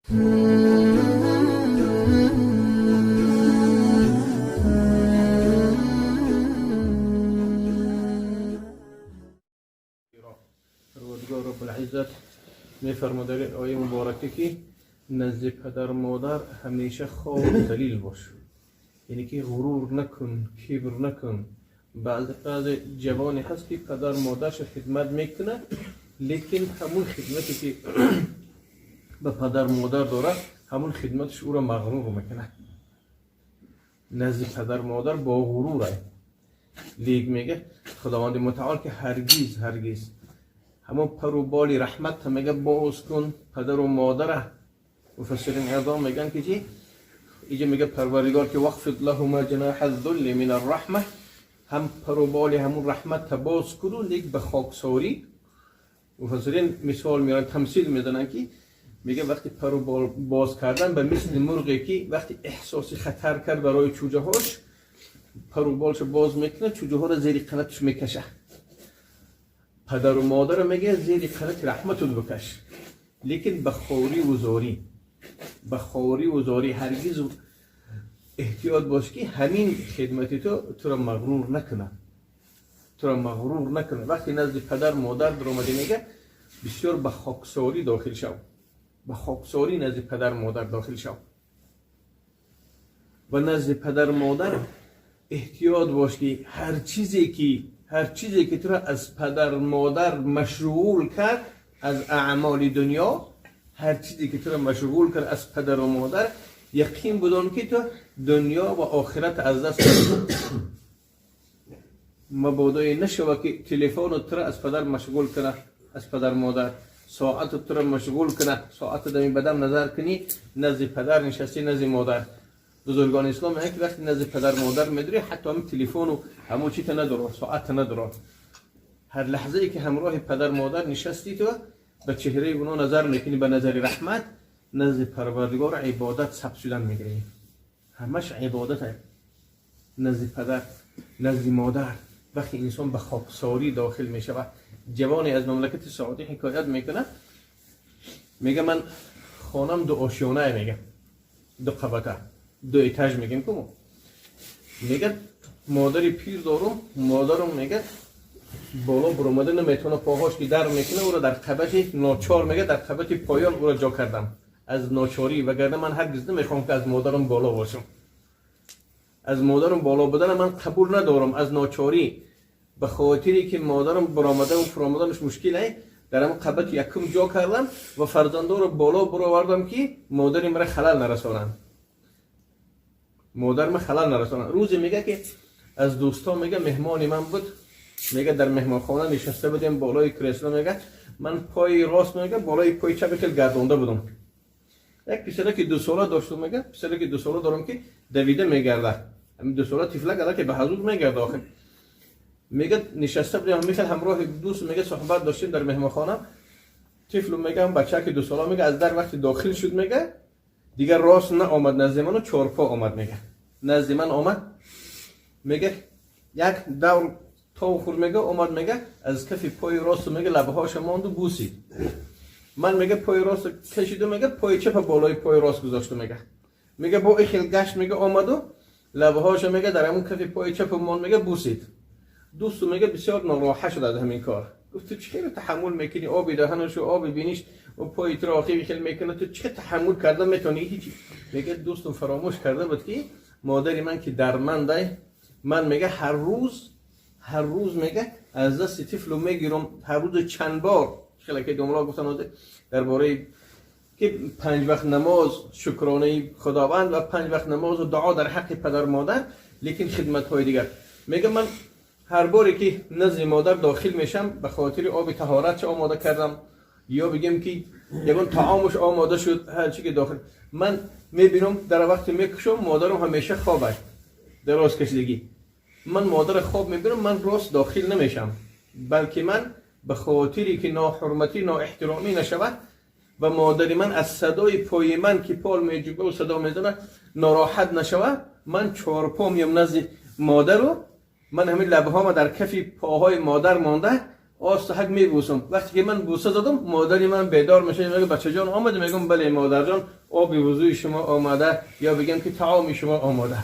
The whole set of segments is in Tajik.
پروردگار رب العزت میفرماد در این آیه مبارکه که نزد پدر مادر همیشه خوار و ذلیل باش، یعنی که غرور نکن، کبر نکن. بعض جوانی هست که پدر مادرش خدمت میکنه، لیکن همون خدمتی که به پدر مادر داره همون خدمتش او را مغرور میکنه. نزد پدر مادر با غرور. لیک میگه خداوند متعال که هرگیز هرگیز همون پر و بال رحمت میگه باز کن پدر و مادر. مفسرین عظام میگن که چی؟ اینجا میگه پروردگار که واخفض لهما جناح الذل من الرحمه، هم پر و بال همون رحمت باز کن لیک به خاکساری. مفسرین مثال میارن، تمثیل میزنن که میگه وقتی پر و بال باز کردن به مثل مرغی که وقتی احساس خطر کرد برای چوجه هاش پر و بالش باز میکنه، چوجه ها رو زیر قناتش میکشه. پدر و مادر میگه زیر قنات رحمت بکش، لیکن به خوری و زاری، به خوری و زاری. هرگز احتیاط باش که همین خدمتی تو را مغرور نکنه، تو را مغرور نکنه. وقتی نزد پدر مادر در اومدی میگه بسیار به خاکساری داخل شو، به خاکساری نزد پدر مادر داخل شو. و نزد پدر مادر احتیاط باش که هر چیزی که تو را از پدر مادر مشغول کرد از اعمال دنیا، هر چیزی که تو را مشغول کرد از پدر و مادر، یقین بدان که تو دنیا و آخرت از دست میدی. مبادای نشوه که تلفن تو را از پدر مشغول کنه، از پدر مادر، ساعت تو را مشغول کنه. ساعت دمی بدم نظر کنی، نزد پدر نشستی، نزد مادر. بزرگان اسلام میگن که وقتی نزد پدر مادر میدری حتی هم تلفن و همون چیت نداره، ساعت نداره. هر لحظه ای که همراه پدر مادر نشستی تو به چهره اونا نظر میکنی، به نظر رحمت نزد پروردگار عبادت ثبت شدن میگیری. همش عبادت نزد پدر، نزد مادر. وقتی انسان به خاکساری داخل میشود. جوانی از مملکت سعودی حکایت میکنه، میگه من خانم دو آشیانه، میگه دو قبطه، دو étage میگیم کمو. میگه مادری پیر دارم، مادرم میگه بالا برآمده نمیتونه، پاهاش که در میکنه، او را در قبط ناچار میگه در قبط پایان او را جا کردم از ناچاری، وگرنه من هرگز نمیخوام که از مادرم بالا باشم. از مادرم بالا بودن من قبول ندارم، از ناچاری، به خاطری که مادرم برآمده و فرآمدنش مشکله، در هم قبط یکم جا کردم و فرزندا رو بالا برآوردم که مادری مرا خلل نرسانند، مادر من خلل نرسانند. روزی میگه که از دوستا میگه مهمان من بود، میگه در مهمانخانه نشسته بودیم بالای کرسلا، میگه من پای راست میگه بالای پای چپ خیلی گردانده بودم. یک پسره که 2 ساله داشتم، میگه پسره که 2 ساله دارم که دویده میگرده، همین 2 ساله طفلک که به حضور میگرده آخه. میگه نشسته بودیم میخواد همراه دوست میگه صحبت داشتیم در مهمانخانه. طفل میگه هم بچه که 2 ساله میگه از در وقتی داخل شد میگه دیگه راست نه آمد نزد من و چهار پا آمد. میگه نزد من آمد، میگه یک دور تا خور میگه آمد، میگه از کف پای راست میگه لبه هاش ماند و بوسید. من میگه پای راست کشیدم، میگه پای چپ بالای پای راست گذاشتم. میگه با خیل گشت، میگه آمد و لبه هاش میگه در همون کف پای چپ مان میگه بوسید. دوست میگه بسیار ناراحت شد از همین کار. گفت تو چه تحمل میکنی آبی دهنش و آبی بینیش و پای تو آخی خیلی میکنه، تو چه تحمل کرده میتونی؟ هیچ. میگه دوستم فراموش کرده بود که مادری من که درمنده من، میگه هر روز هر روز میگه از دست طفل میگیرم، هر روز چند بار. خیلی که دملا گفتن درباره که پنج وقت نماز شکرانه خداوند و پنج وقت نماز و دعا در حق پدر مادر، لیکن خدمت های دیگر. میگه من هر باری که نزد مادر داخل میشم به خاطر آب طهارت چه آماده کردم یا بگیم که یگان طعامش آماده شد، هر چی که داخل من میبینم در وقت میکشم مادرم همیشه خوابه، دراز کشیدگی. من مادر خواب میبینم، من راست داخل نمیشم، بلکه من به خاطری که ناحرمتی نا احترامی نشود و مادر من از صدای پای من که پال میجوبه و صدا میزنه ناراحت نشود، من چهار پا میام نزد مادر و من همین لبه ها در کفی پاهای مادر مانده. Оста мебӯсам. Вақте ки ман бӯса додам, модари ман бедор мешавад, мегӯяд: «Бачаҷон, омада?» Мегӯям: «Бале, модарҷон, оби вузӯи шумо омада», ё бигам ки таоми шумо омода.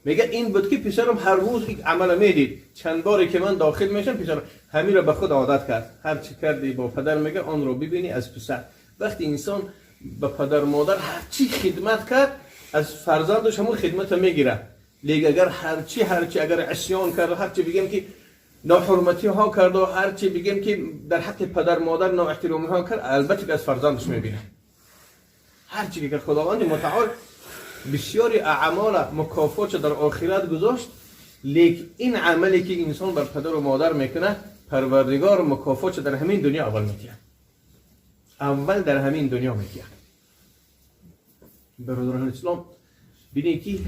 Мега, ин буд ки писарам ҳар рӯз ин амала медид. Чанд боре ки ман дохил мешам, писарам ҳаминро ба худ одат кард. Ҳар чӣ кардӣ бо падар, мега, онро бибинӣ аз писар. Вақти инсон ба падар модар ҳарчи хидмат кард, аз фарзандаш ҳамон хидмата мегирад. Лек агар ҳарчи агар исён кард, ҳарчи бигем ки ноҳурматиҳо карду, ҳарчи бигем ки дар ҳаққи падар модар ноэҳтиромиҳо кард, албатта ки аз фарзандаш мебинад. Ҳарчи ки Худованди мутаол бисёри аъмола мукофотша дар охират гузошт, лек ин амале ки инсон бар падару модар мекунад, Парвардигор мукофотша дар ҳамин дунё аввал метиҳад, аввал дар ҳамин дунё метиҳад. Бародарони ислом, бинед ки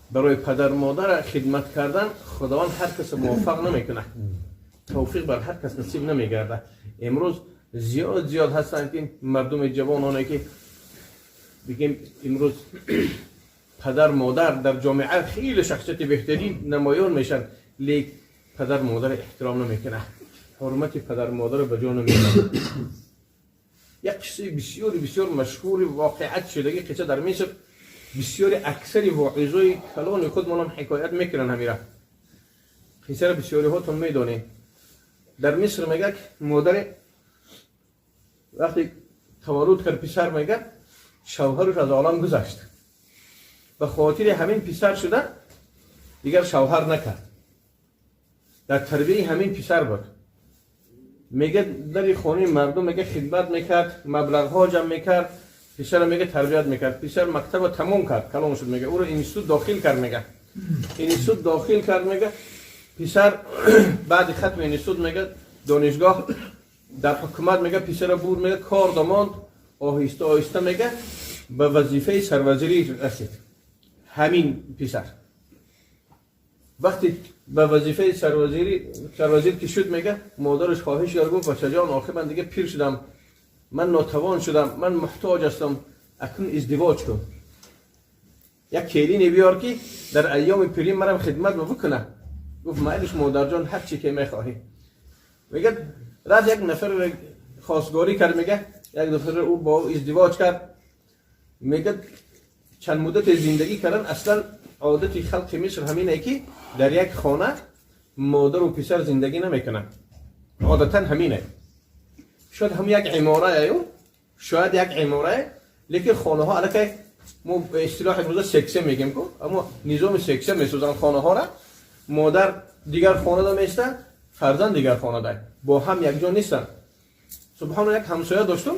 барои падар модар хидмат кардан Худованд ҳар кас муваффақ намекунад, тавфиқ бар ҳар кас насиб намегардад. Имрӯз зиёд зиёд ҳастанд ки мардуми ҷавононе ки бигем имрӯз падар модар дар ҷомеа хеле шахсияти беҳтарин намоён мешаванд, лек падар модар эҳтиром намекунад, ҳурмати падар модарро ба ҷо намеорад. Як қиссаи бисёри бисёр машҳури воқеат шудагӣ қисса дар Миср, бисёри аксари воизои калони худмонам ҳикоят мекунанд ҳамира қиссаро, бисёриҳотон медонед. Дар Миср, мегак, модаре вақте таваллуд кард писар, мегак, шавҳараш аз олам гузашт. Ба хотири ҳамин писар шуда дигар шавҳар накард, дар тарбияи ҳамин писар буд. Мега, дари хонаи мардум, мега, хидмат мекард, маблағҳо ҷамъ мекард, писара, мега, тарбият мекард. Писар мактаба тамом кард, калон шуд, мега, ӯро институт дохил кард. Мега, институт дохил кард. Мега, писар баъди хатми институт, мега, донишгоҳ, дар ҳукумат, мега, писара буд, мега, кор домонд. Оҳиста оҳиста, мега, ба вазифаи сарвазирӣ расид ҳамин писар. Вақте ба вазифаи сарвазирӣ, сарвазир ки шуд, мега, модараш хоҳиш кард, гуфт: «Бачаҷон, охир ман дига пир шудам, ман нотавон шудам, ман муҳтоҷ ҳастам, акнун издивоҷ кун, як келине биёр ки дар айёми пирӣ марам хидмат бикуна». Гуфт: «Майлиш, модарҷон, ҳар чӣ ки мехоҳӣ». Мега, рафт, як нафар хостгорӣ кард. Мега, як нафар ӯ бо ӯ издивоҷ кард. Мега, чанд муддате зиндагӣ кардан. Аслан одати халқи Миср ҳамине ки дар як хона модару писар зиндагӣ намекунанд, одатан ҳамине. Шояд ҳам як имораю, шояд як иморае, лекин хонаҳо аллакай мо ба истилоҳи имрӯза секция мегем ку, аммо низоми секция месозанд хонаҳора. Модар дигар хонада меистад, фарзанд дигар хонада, бо ҳам якҷо нестанд. Субҳоно, як ҳамсоя доштум,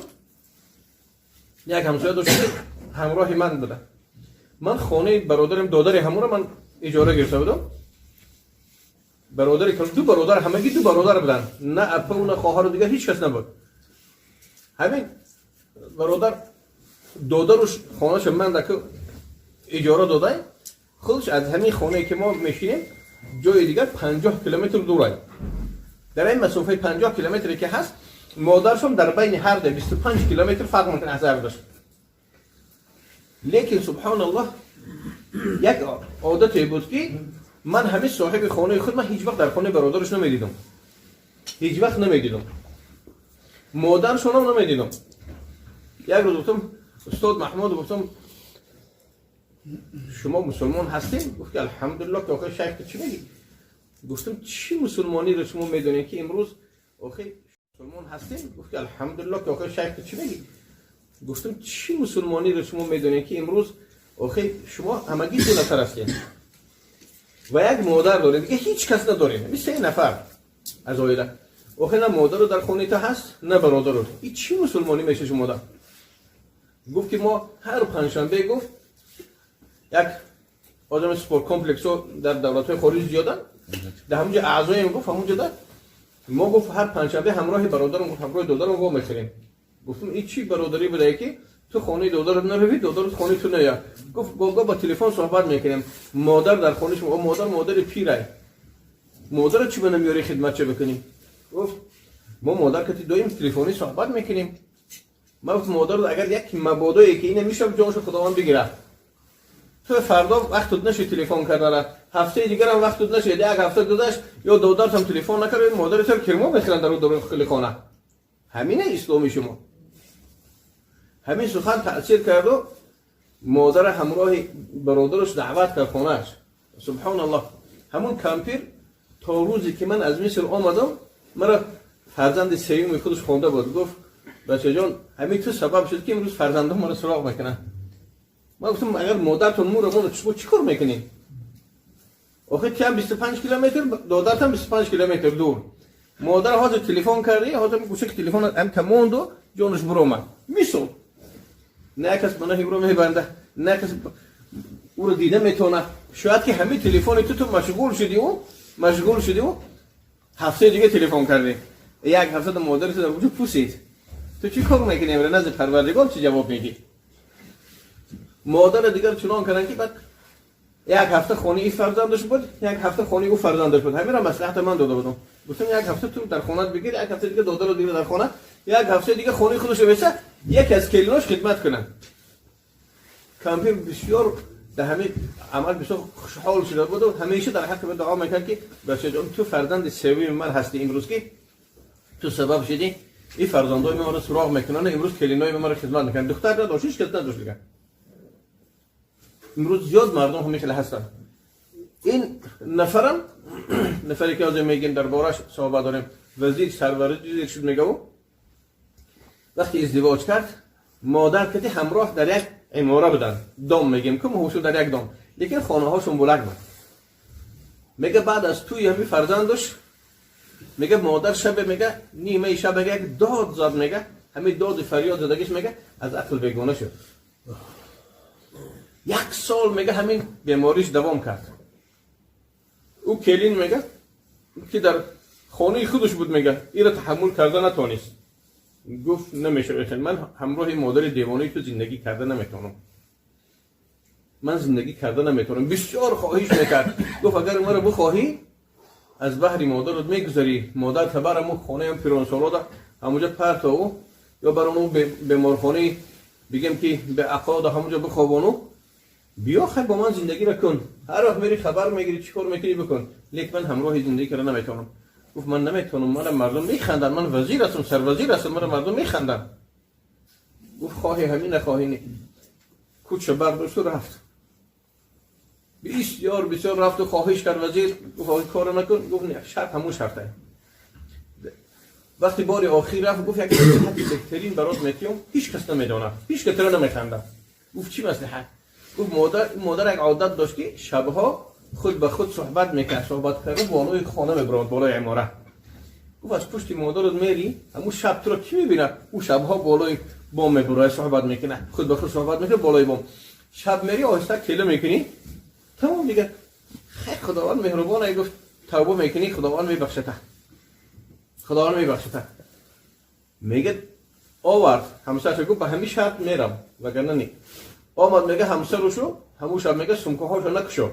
як ҳамсоя доштум ки ҳамроҳи ман буда. Ман хонаи бародарим, додари ҳамонро ман иҷора гирифта будам. Бародари, ду бародар, ҳамагӣ ду бародар буданд, на апа, на хоҳару дигар ҳеҷ кас набуд. Ҳамин бародар, додаруш хонаша ман дака иҷора додай, худаш аз ҳамин хонае ки мо мешинем ҷои дигар 50 километр дурай. Дар ин масофаи 50 километре ки ҳаст, модаршон дар байни ҳар ду 25 километр фарқ мекунад аз ҳар душт. Лекин субҳоналлоҳ, як одате буд ки ман ҳамин соҳиби хонаи худ, ман ҳеҷ вақт дар хонаи бародараш намедидам, ҳеҷ вақт намедидам, модаршонам намедидам. Як рӯз гуфтам: «Устод Маҳмуд», гуфтам, «шумо мусулмон ҳастед?» Гуфт ки алҳамдулиллоҳ, ки охир шайх, ту чӣ мегӣ? Гуфтам: «Чӣ мусулмониро шумо медонед ки имрӯз охир мусулмон ҳастед?» Гуфт ки алҳамдулиллоҳ, ки охир шайх, ту чӣ мегӣ? Гуфтам: «Чӣ мусулмониро шумо медонед ки имрӯз охир шумо ҳамагӣ ду нафар ҳастед ва як модар доред, дига ҳеҷ кас надоред, ҳамин се нафар аз оила, охир на модару дар хонаи ту ҳаст, на бародару, и чӣ мусулмонӣ меша шумода?» Гуфт ки мо ҳар панҷшанбе, гуфт, як одами спорткомплексҳо дар давлатҳои хориҷ зиёданд, дар ҳамунҷо аъзоем, гуфт, ҳамунҷо да мо, гуфт, ҳар панҷшанбе ҳамроҳи бародарам, гуфт, ҳамроҳи додарам во мехӯрем. Гуфтам: «Ин чӣ бародарӣ будае ки ту хонаи додарат наравӣ, додарат хонаи ту наояд?» Гуфт: «Гоҳ ба телефон суҳбат мекунем. Модар дар хонаи шумо, модар модари пирай, модарро чӣ ба намеёрӣ, хидмат ча бикунӣ?» Гуфт: «Мо модар кати доим телефонӣ суҳбат мекунем». Ман гуфт: «Модар агар як мабодое ки ина мешав, ҷоншо Худованд бигирад». Ту фардо вақтут нашид телефон кардана, ҳафтаи дигарам вақтут нашид, як ҳафта гузашт, ё додаратам телефон накард, ё модари ту кирмо мехӯранд дар дохили хона. Ҳамине исломи шумо. Ҳамин сухан таъсир карду модара ҳамроҳи бародараш даъват кард хонааш. Субҳоналлоҳ, ҳамун кампир то рӯзе ки ман аз Миср омадам, мара фарзанди сеюми худаш хонда буд. Гуфт: «Бачаҷон, ҳамин ту сабаб шуд, ки имрӯз фарзандон маро суроғ мекунанд». Ман гуфтам: «Агар модартон мура монд, шумо чӣ кор мекунед? Охир тиам 25 километр, додартам 25 километр дур. Модар ҳозир телефон кардӣ, ҳозир гӯшаки телефон ҳам тамонду ҷонаш буромад». Мисол, на кас гуноҳи ӯро мебанда, на кас ӯро дида метавонад. Шояд ки ҳамин телефони ту машғул шудиу машғул шудиу ҳафтаи дига телефон кардӣ. Як ҳафта модари ту дар вуҷуд пусид, ту чӣ кор мекунӣ? Амра назди Парвардигор чӣ ҷавоб медиҳӣ? Модара дигар чунон карданд, ки баъд як ҳафта хонаи фарзандаш буд, як ҳафта хонаи ӯ фарзандаш буд. Ҳаминро маслиҳата ман дода будам. Гуфтам: «Як ҳафта ту дар хонат бигир, як ҳафта дига додаро дига дар хона, як ҳафта дига хонаи худашо беса, яке аз келинош хидмат кунад». Кампир бисёр дар ҳамин амал бисёр хушҳол шуда буду ҳамеша дар ҳаққи ман дуо мекард, ки бачаҷон, ту фарзанди севуми ман ҳастӣ, имрӯз ки ту сабаб шудӣ, ин фарзандои ман маро суроғ мекунанд, имрӯз келинои ман маро хидмат мекунанд. Духтар надошт, ҳеҷ кас надошт дигар. Имрӯз зиёд мардум ҳамин хеле ҳастанд. Ин нафарам, нафаре ки ҳозир мегем, дар бораш суҳбат дорем, вазир, сарвазир шуд. Мегаву вақте издивоҷ кард, модар кати ҳамроҳ дар як имора буданд, дом мегем ку маҳушон, дар як дом, лекин хонаҳошон булак буд. Мега, баъд аз тӯи ҳами фарзандаш, мега, модар шабе, мега, нимаи шаб, мега, як дод зад. Мега, ҳамин доди фарёд задагиш, мега, аз ақл бегона шуд. Як сол, мега, ҳамин бемориш давом кард. Ӯ келин, мега, ки дар хонаи худаш буд, мега, ира таҳаммул карда натонист. Гуфт: «Намешавад, ман ҳамроҳи модари девонаи ту зиндагӣ карда наметавонам, ман зиндагӣ карда наметавонам». Бисёр хоҳиш мекард. Гуфт: «Агар маро бихоҳӣ, аз баҳри модарат мегузарӣ. Модар табараму хонаам пиронсолода ҳамуҷа партову ё бар ону беморхонаи, бигем ки беақлода, ҳамуҷа бихобону биё, хай, бо ман зиндагиро кун. Ҳар вақт мери, хабар мегирӣ, чӣ кор мекунӣ, бикун, лекин ман ҳамроҳи зиндагӣ карда наметавонам». Гуфт: «Ман наметавонам, мана мардум механданд, ман вазир ҳастам, сарвазир ҳастам, мана мардум механданд». Гуфт: «Хоҳӣ ҳамин, нахоҳӣ не». Кӯча бардошту рафт. Бисёр бисёр рафту хоҳиш кард вазир. Гуфт: «Кора накун». Гуфт: «Не, шарт ҳамун шарте». Вақти бори охир рафт, гуфт: «Як маслиҳати беҳтарин барот метиём, ҳеҷ кас намедонад, ҳеҷ кас туро намехандад». Гуфт: «Чӣ маслиҳат?» Гуфт: Модар як одат дошт, ки шабҳо худ ба худ суҳбат мекард, суҳбат карда болои хона мебаромад, болои имора. Гуфт: «Аз пушти модарат мери, ҳамун шаб туро кӣ мебинад? Ӯ шабҳо болои бом мебурояд, суҳбат мекунад, худ ба худ суҳбат мекунад болои бом. Шаб мери, оҳиста кела мекунӣ, тамом дигар. Хай, Худованд меҳрубон». Гуфт: «Тавба мекунӣ, Худованд мебахшата, Худованд мебахшата». Мега, овард ҳамсарша. Гуфт: «Ба ҳамин шарт мерам, вагарна не». Омад, мега, ҳамсарушу ҳамун шаб, мега, сумкаҳошо накушод,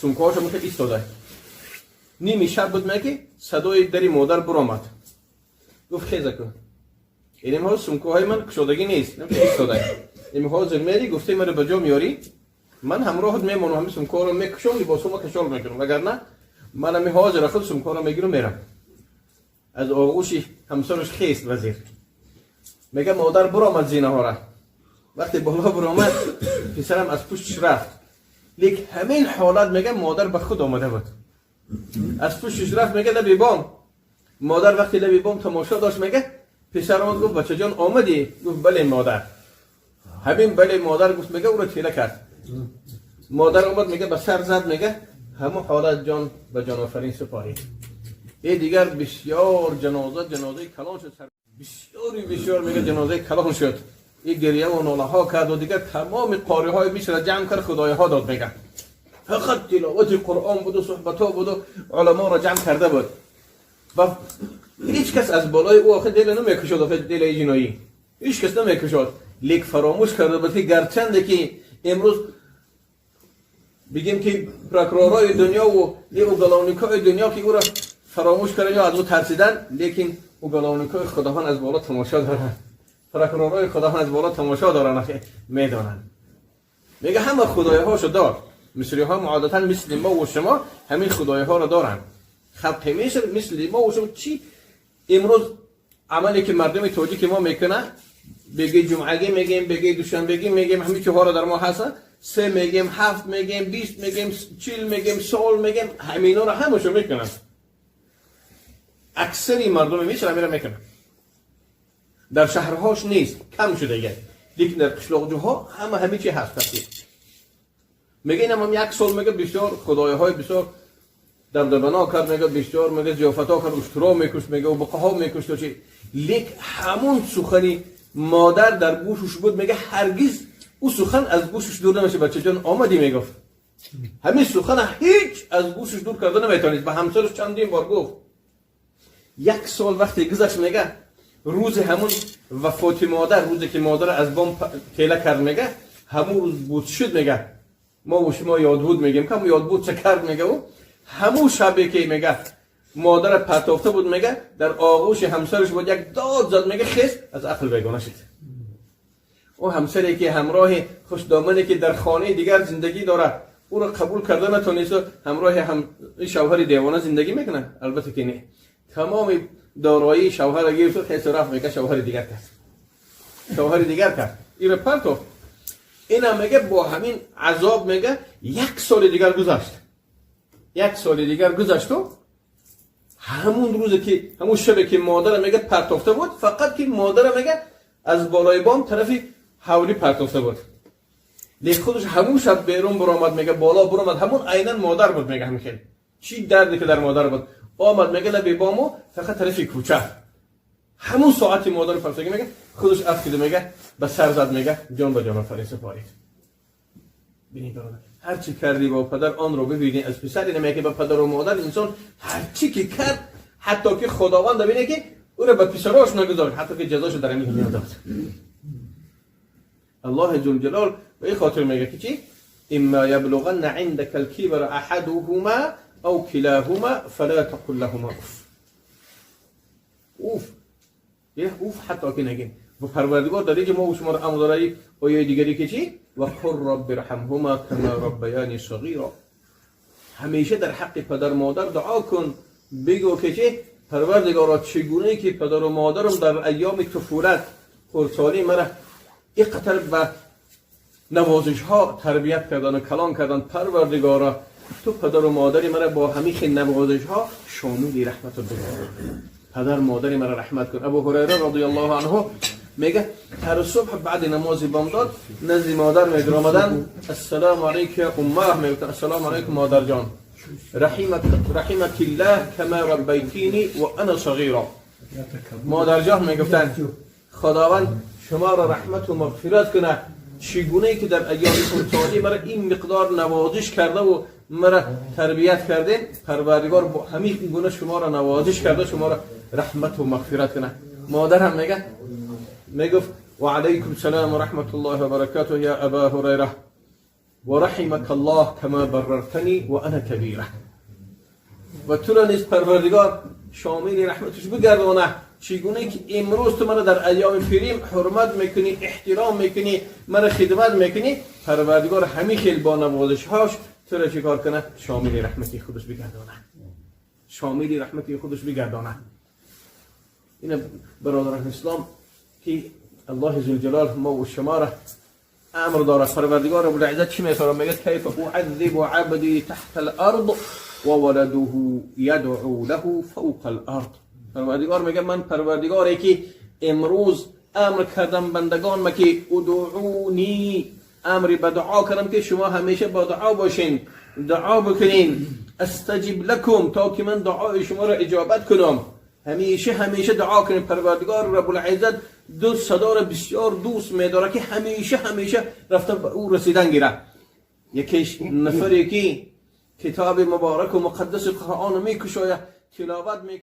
сумкаҳошо мехел истода. Ними шаб буд, мега, ки садои дари модар буромад. Гуфт: «Хеза кун, иним сумкаҳои ман кушодагӣ нест, истода. Им ҳозир мери, гуфтаи маро ба ҷо меёрӣ, ман ҳамроҳат мемонам, ҳамин сумкаҳоро мекушом, либосҳома кашол мекунам, вагарна ман ҳами ҳозира худ сумкаҳоро мегирам, мерам». Аз оғӯши ҳамсараш хест вазир. Мега, модар буромад зинаҳора. Вақте боло буромад, писарам аз пуштиш рафт. Лек ҳамин ҳолат, мега, модар ба худ омада буд. Аз пуштиш рафт, мега, лаби бом. Модар вақте лаби бом тамошо дошт, мега, писар омад, гуфт: «Бачаҷон, омадӣ?» Гуфт: «Бале, модар». Ҳамин «бале, модар» гуфт, мега, ӯро тела кард. Модар омад, мега, ба сар зад. Мега, ҳамон ҳолат ҷон ба ҷонофарин супорид. Е, дигар бисёр ҷаноза, ҷанозаи калон шуд, бисёри бисёр, мега, ҷанозаи калон шуд. И гирьяву нолаҳо карду дигар тамоми қориҳои Мисра ҷамъ кард, худоиҳо дод. Мега, фақат тиловати Қуръон буду суҳбатҳо буду уламоро ҷамъ карда буд ва ҳеҷ кас аз болои ӯ охир дела намекушод. Охир делаи ҷиноӣ ҳеҷ кас намекушод. Лек фаромӯш карда буд, ки гарчанде ки имрӯз бигем, ки прокурорҳои дунёву уголовникҳои дунё, ки ӯро фаромӯш кардан ё аз ӯ тарсидан, лекин уголовникҳои Худованд аз боло тамошо доранд, прокурорҳои Худованд аз боло тамошо доранд, медонанд. میگه همه خدایهاشو داد. مصری ها عادتا مثل ما و شما همین خدایه ها رو دارن. خلق مصر مثل ما و شما چی امروز عملی که مردم تاجیک ما میکنه، بگی جمعگی میگیم، بگی دوشنبگی میگیم، همین چه ها رو در ما هست، 3 میگیم، 7 میگیم، 20 میگیم، 40 میگیم، سال میگیم، همینا رو همشو میکنن. اکثری مردم مصر همین رو میکنن. در شهرهاش نیست، کم شده دیگه، لیکن در قشلاقجوها همه همه چی هست. میگه اینم هم یک سال میگه بسیار خدای های بسیار دبدبنا کرد، میگه بسیار میگه ضیافت ها کرد، اشترا میکشت، میگه و بقه ها میکشت و چی، لیک همون سخنی مادر در گوشش بود. میگه هرگز او سخن از گوشش دور نمیشه. بچه جان آمدی میگفت، همین سخن هیچ از گوشش دور کرده نمیتونید. به همسرش چندین بار گفت. یک سال وقتی گذشت، میگه روز همون وفات مادر، روزی که مادر از بام تیله کرد، میگه همون روز بود شد. میگه ما و شما یاد بود میگیم که یاد بود چه کرد. میگه او همون شبی که میگه مادر پرتافته بود، میگه در آغوش همسرش بود، یک داد زد، میگه خیز از عقل بیگانه شد. او همسری که همراه خوش دامنی که در خانه دیگر زندگی داره، او را قبول کرده نتونست، همراه هم شوهر دیوانه زندگی میکنه؟ البته که نه. تمام دارایی شوهر گرفت و خیز رفت، میگه شوهر دیگر کرد، شوهر دیگر کرد، این پرتافت. اینا میگه با همین عذاب میگه یک سال دیگر گذشت. یک سال دیگر گذشت و همون روزی که همون شب که مادر میگه پرتافته بود، فقط که مادر میگه از بالای بام طرفی حولی پرتافته بود، لیک خودش همون شب بیرون برآمد، میگه بالا برآمد، همون عینا مادر بود. میگه همین خیلی چی دردی که در مادر بود، آمد میگه لبی بامو فقط طرفی کوچه، همون ساعتی مادر پرتافته، میگه خودش افتیده، میگه به سر زد، میگه جان به جان آفرین سپارید. ببینید برادر، هر چی کردی با پدر آن رو ببینی از پسر. اینه که به پدر و مادر انسان هر چی که کرد، حتی که خداوند ببینه که او رو به پسراش نگذاشت، حتی که جزاشو در این دنیا داد. الله جل به این خاطر میگه که چی؟ اما یبلغن عندك الكبر احدهما او كلاهما فلا تقل لهما اف. اوف یه اوف حتی که نگین. و پروردگار در اینجا ما و شما رو امر داره، آیه دیگری که چی؟ و قل رب ارحمهما کما ربیانی صغیرا. همیشه در حق پدر مادر دعا کن، بگو که چی؟ پروردگارا، چگونه که پدر و مادرم در ایام طفولت، خردسالی مرا اینقدر به نوازش ها تربیت کردن و کلان کردن، پروردگارا تو پدر و مادری مرا با همین نوازش ها شامل رحمت بگردان. پدر مادری مرا رحمت کن. ابو هریره رضی الله عنه میگه هر صبح بعد نماز بامداد نزد مادر می آمدن، السلام علیک امه، میگفتن السلام علیکم مادر جان، رحمك رحمك الله كما ربيتيني وانا صغيرا. مادر جان، میگفتن خداوند شما را رحمت و مغفرت کنه، چگونه که در ایام خردسالی مرا این مقدار نوازش کرده و مرا تربیت کرده، پروردگار با همین گونه شما را نوازش کرده، شما را رحمت و مغفرت کنه. مادر هم میگه میگفت و علیکم السلام و رحمت الله و برکاته یا ابا هریره و رحمك الله كما بررتني و انا کبیره. و تو را نیز پروردگار شامل رحمتش بگردانه، چگونه که امروز تو مرا در ایام پیریم حرمت میکنی، احترام میکنی، مرا خدمت میکنی، پروردگار همین خیل با نوازش هاش تو را چیکار کنه؟ شامل رحمتی خودش بگردانه، شامل رحمتی خودش بگردانه. این برادران اسلام که الله ذوالجلال ما و شما را امر داره. پروردگار رب العزت چی میفرماید؟ میگه کیف اعذب عبدی تحت الارض و ولده یدعو له فوق الارض. پروردگار میگه من پروردگاری که امروز امر کردم بندگان ما که ادعونی، امر به دعا کردم که شما همیشه با دعا باشین، دعا بکنین، استجب لکم، تا که من دعای شما را اجابت کنم. همیشه همیشه دعا کنیم. پروردگار رب العزت دو صدا را بسیار دوست میداره که همیشه همیشه رفته به او رسیدن گیره. یکیش نفری که کتاب مبارک و مقدس قرآن میکشاید، تلاوت می